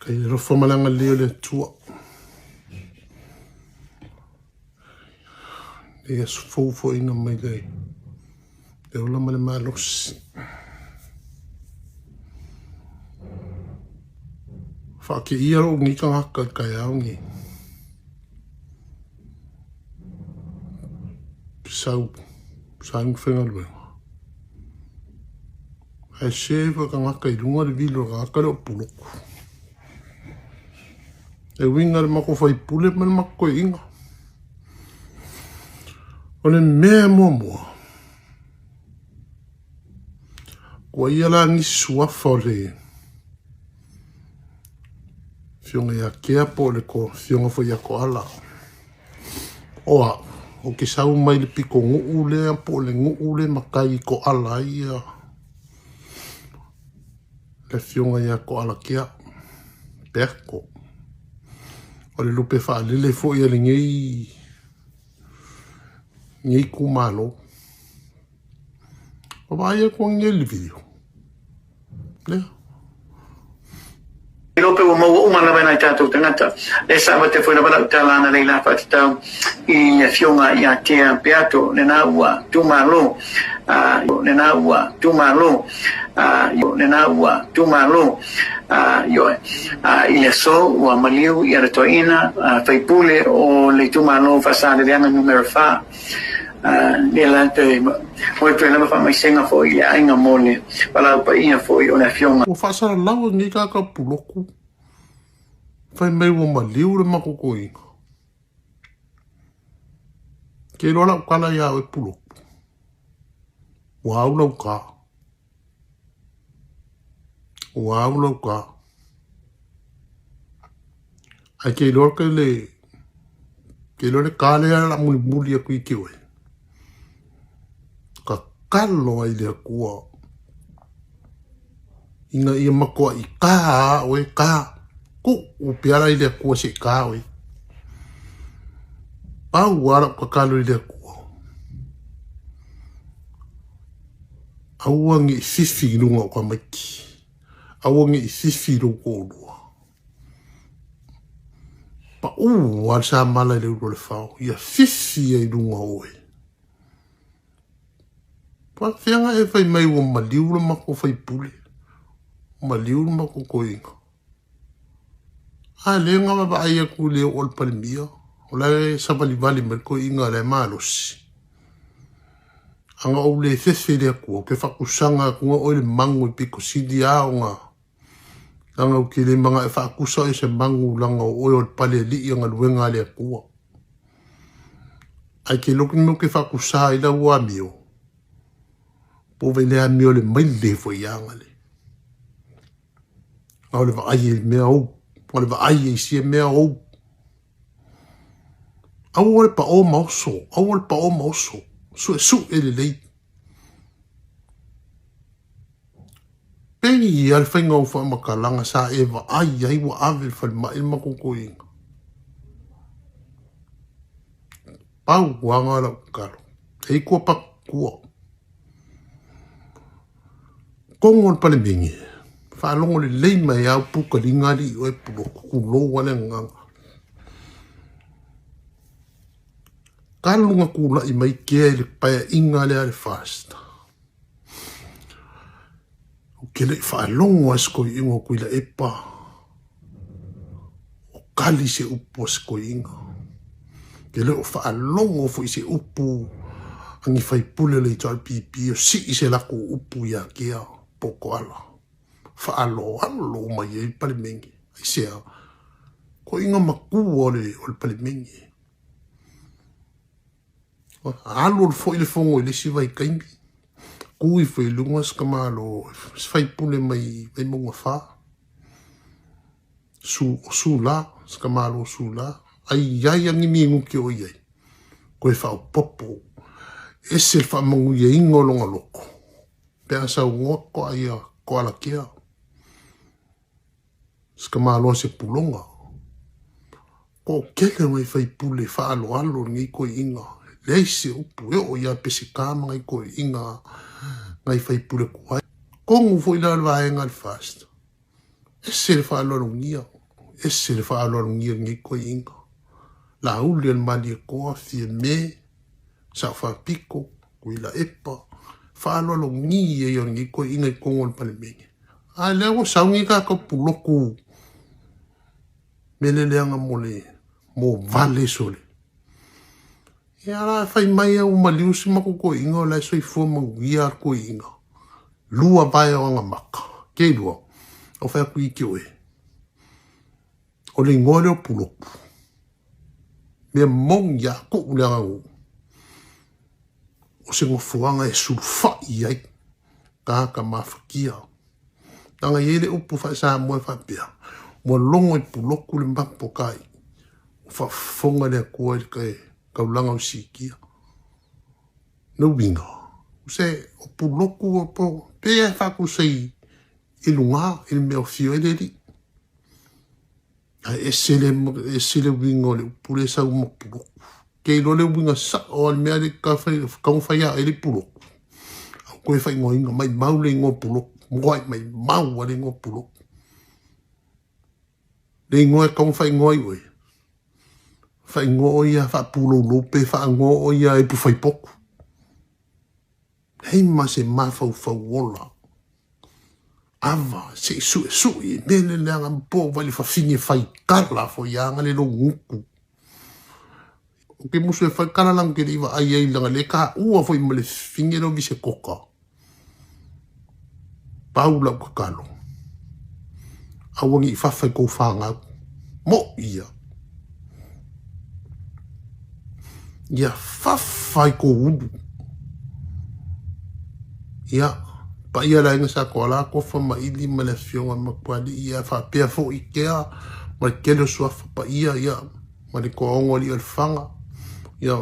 Faafetai i le alofa ma le agalelei o le Atua. Lenei aso fou foaiina mai le le ola ma le malosi. Faakeia lou nei tagata i le taeao nei. Sau, sa ni faigaluega. Ae se foi tagata i luga le vili o le tagata lea o Puloku. E uiga le matou faipule ma le matou toeaina. O le mea muamua, ua ia la nisi suafa o le Afioga ia Kea po o le Afioga foi ia Koala. O au, ou te sau mai le pitonuu lea po o le nuu lea e matai i Koala ai ia le afioga ia Koalakea Peato. O le lupe faalele foi a lenei lenei itumalo. Ua vaai atu ananei i le video. Lea. Iloa pe ua maua uma lava e nai tatou tagata. Lea sa avatu ai foi lava lau tala analeila faatatau i afioga ia Tea Peato lena ua tumalo lena ua tumalo lena ua tumalo ioe i le aso ua maliu ia le toeaina faipule o le itumalo Faasaleleaga numera 4. Lea la toe momoli atu ai lava faamaisega foi i le aiga mo le valaau paia foi o le Afioga. Ua faasalalau e lenei tagata puloku, fai mai ua maliu le matou toeaina. Ke iloa lau tala ia oe puloku, ua au lau ta. Ua au lau ta. Ae ke iloa ke le, ke iloa le ta lea la mulimuli atu i te oe. Tatalo ai le Atua ina ia matuai ta a oe ta. Tuu pea la i le Atua se i ta oe. Pau a lau tatalo i le Atua. Aua ne i fifi i luga o tamaiti. Aua ne i fifi i lou toalua. Paʻū lava le samala i le ulu o le fao, ia fifi ai i luga o oe. Faafeaga e fai mai ua maliu le matou faipule, maliu le matou toeaina. A lea na vaavaai atu i le oo a le Palemia, o la e savalivali mai le toeaina o la e malosi. A na ou le fefe i le Atua, ou te faatusaga atu na oe i le magu e pito sili lava ona leaga ou te le manao e faatusa oe i se magu leaga o oe o le palealii o galuega a le Atua. Ae ke look mea ou te faatusa ai lau amio, po o le amio le maile foi ia le. A o le vaai i mea ou, o le vaai i sia mea ou. Aua le paʻō ma oso, aua le paʻō ma oso, suʻesuʻe lelei. Pei lava le faiga o faamatalaga sa e vaai ai ua ave i le falemai le matou toeaina. Pau lava lau tatalo, e i tua patu tua. Togo o le Palemene, faalogo lelei mai au pukaliga alii oe puloku, tulou lava le agaga. Talu na tulai mai Kea i le paeaiga lea a le FAST, ou te le i faalogo lava i se toeaina o Tuilaepa o kali se upu a se toeaina. Ou te le o faalogo foi i se upu a ni faipule o le HRPP o sii se latou upu ia Kea po o Koala. Faaaloalo mai ai le Palemene. Aisea? Toeaina matua o le Palemene. Alu foi le fono i le isi vaitaimi, tu ifo i luga se tamaloa, se faipule mai Vaimauga 4, su, o Sula, se tamaloa o Sula, ai ai a ni minute o i ai, toe faaopoopo, ese le faamanuiaina o lona loto, pe a saunoa toa ia Koalakea. Se tamaloa se puloga. Toatele nai faipule faaaloalo i lenei toeaina, leai se upu e oo ia Peseta ma nai toeaiina nai faipule tuai. Tonu foi la o le vaega a le FAST. Ese le faaaloalogia, ese le faaaloalogia o lenei toeaina. Lauli o le Malietoa, Fiame, Sao Faapito, Tuilaepa, faaaloalogia ia o lenei toeaina i totonu o le Palemene. A lea ua sau nei tatou pulotu mea leaga mo le mo vale sole. Ia la fai mai au maliu si matou toeaina o la e soifua manuia le toeaina. Lua vae o ana maka. Ke lua. O fai atu i te oe. O le igoa lea o Pulotu. Mea moni ia tuu le aganuu. O se nofoaga e sulufai ai tagata mafatia. Leaga e i ai le upu faa-Samoa e faapea, ua logo i Pulotu le mapo tai. Ua faafofoga le Atua i le taulaga o Sikia. Le uiga, o se o Pulotu o po, pe e faatusa i luga i le mea o fio ai le alii. Ae ese le, ese le uiga o le upu lea e sau ma Pulotu. Ke iloa le uiga sao o le mea le ka fai, taumafai a le Pulotu. Au koe faaigoaina, maimau le igoa Pulotu. Moai maimau a le igoa Pulotu. Le igoa e taumafai igoa ai oe. Faaigoa o ia faapulou pe faaigoa o ia e pufaipotu. Hei ma se mafaufau ola. Ava se i suesue e mea le leaga po vai le fafine fai kala fo ia anga le lo nguku. O ke musu e fai kala lang ke le iwa ai ai langa le ka ua foi ma le fafine lo vise koka. Pau lau kakalo. Aua ni i fafa i kou whāngau. Mo ia. Ia fafa i kou ulu. Ia, paia la inga sa ko ala kofa ma ili ma le afioga ma kuali ia faapea foi kea ma le tele o suafa paia ia ma le toaogo alii o le faga ia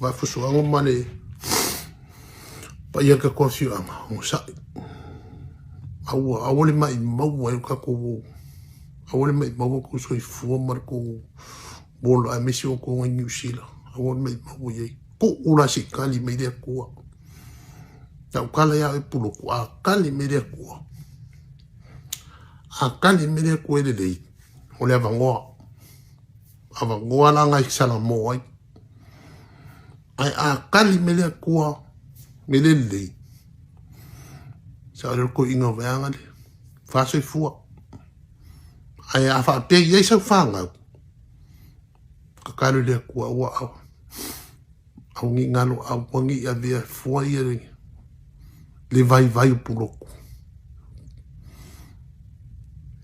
vaefusuaga ma le paia o tatou afioaga ogosaʻi. Aua, aua le maʻimau ai o tatou, aua le maʻimau o tou soifua ma le tou ola aemaise o outou i Niu Sila. Aua le maʻimau i ai. Tuu la se i kali mai le Atua. Lau tala ia oe Pulotu, a kali mai le Atua. A kali mai le Atua e lelei, o le avanoa. Avanoa la ngai Salamo ai. Ae a kali mai le Atua, me le lelei. Sa o le toeaina o vaeaga le faasoifua. Ae a faapea i ai sau fanau, tatalo i le Atua aua au au ni galo aua ni avea fua ia le vaivai o Pulotu.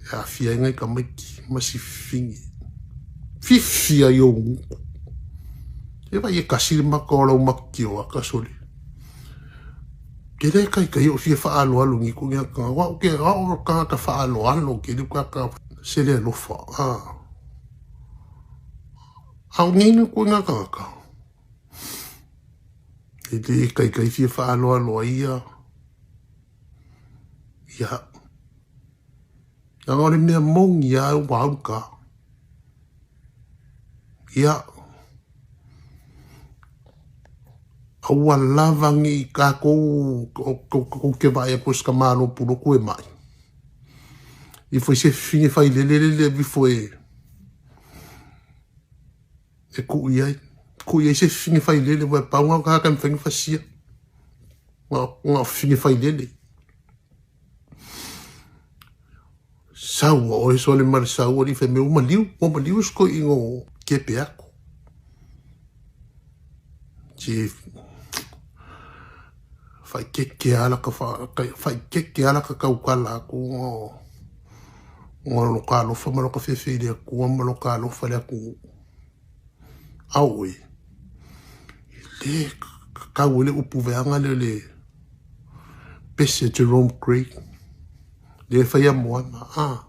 E aafia ai nai tamaiti ma si fifine. Fifi ai ou gutu. E vai e kasi le maka o lau makio a kasole. Ke le kai kai o fia whaaloalo ni ko ngā kanga. Wa o ke ao kanga ka whaaloalo ke le ka ka se le alofa. Ah. Ao nei ni ko ngā kanga ka. E le kai kai fia whaaloalo ai ia. Ia. Nanga o le mea moni a ua au ka. Ia. Aua lava ni kākou o ke vaai atu se ka malo Pulotu e mai. I foi se fifine fai lele lele vi foi e ku i ai. Ku i ai se fifine fai lele wa pau ngā ka ka mwhenga fasia. Ngā fifine fai lele. Saua oe sole ma le saua li fai me ua maliu, ua maliu se toeaina o kepe ako. Se faikeke ala ka faikeke ala ka kaukala aku o lo ka alofa ma lo ka fiafia i le Atua ma lo ka alofa le atunuu. Ao e, le kau e le upu veaga le le pese Jerome Gray, le whaia moana. Ah.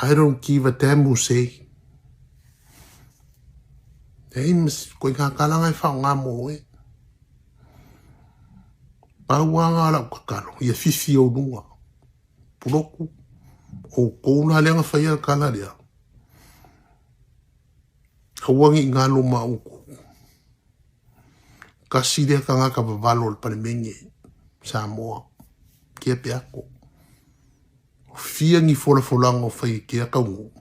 I don't give a damn who say. Ei, mas koe ngā kalanga e whao ngā mō e. Pau a ngā lau kakalo, ia fifi o lunga. Puloku, o kouna lea nga whaia kala lea. Aua ngi ngā loma uku. Kasi lea ka ngā ka vavalo le palemenge Samoa. Kia pe ako. Fia ni folafolaga o fai e Tea Taunuu.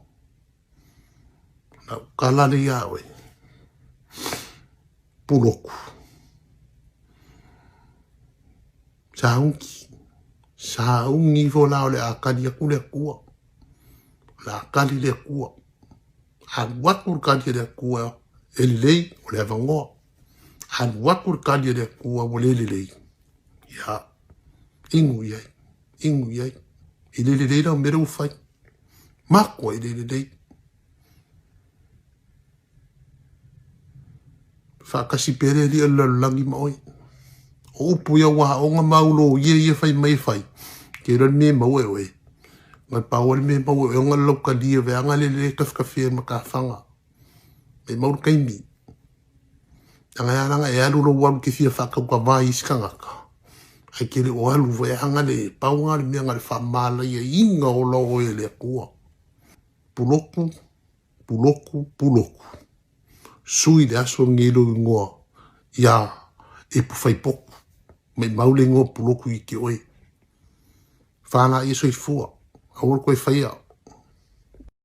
Na ou tala lea ia oe. Puloku. Sauni. Sauni ifo la o le a kali atu le Atua. O le a kali le Atua. Alu atu le kali a le Atua e lelei, o le avanoa. Alu atu le kali a le Atua ua le lelei. Ia, inu i ai, inu i ai. E le lelei lau mea lea ua fai. Mako e le lelei. Faatasi pea le Alii o le lalolagi ma oe. O upu ia ua aoga ma aulo ia ia fai mai e fai. Ke iloa le mea e maua e oe. Na pau le mea e maua e oe ona le lautalia veaga le le kafekafea matafaga. Mai mau le taimi. Leaga e ala ona e alu lou alu e te fia faatautava i isi tagata, ae te le o alu veaga le pau lena o le mea na o le faamalaia ola oe e le Atua. Puloku, puloku, puloku. Sui le aso lenei lou igoa ia Epufaipoku. Maimau le igoa Puloku i te oe. Whānā ia soifua. Aua le toe faia.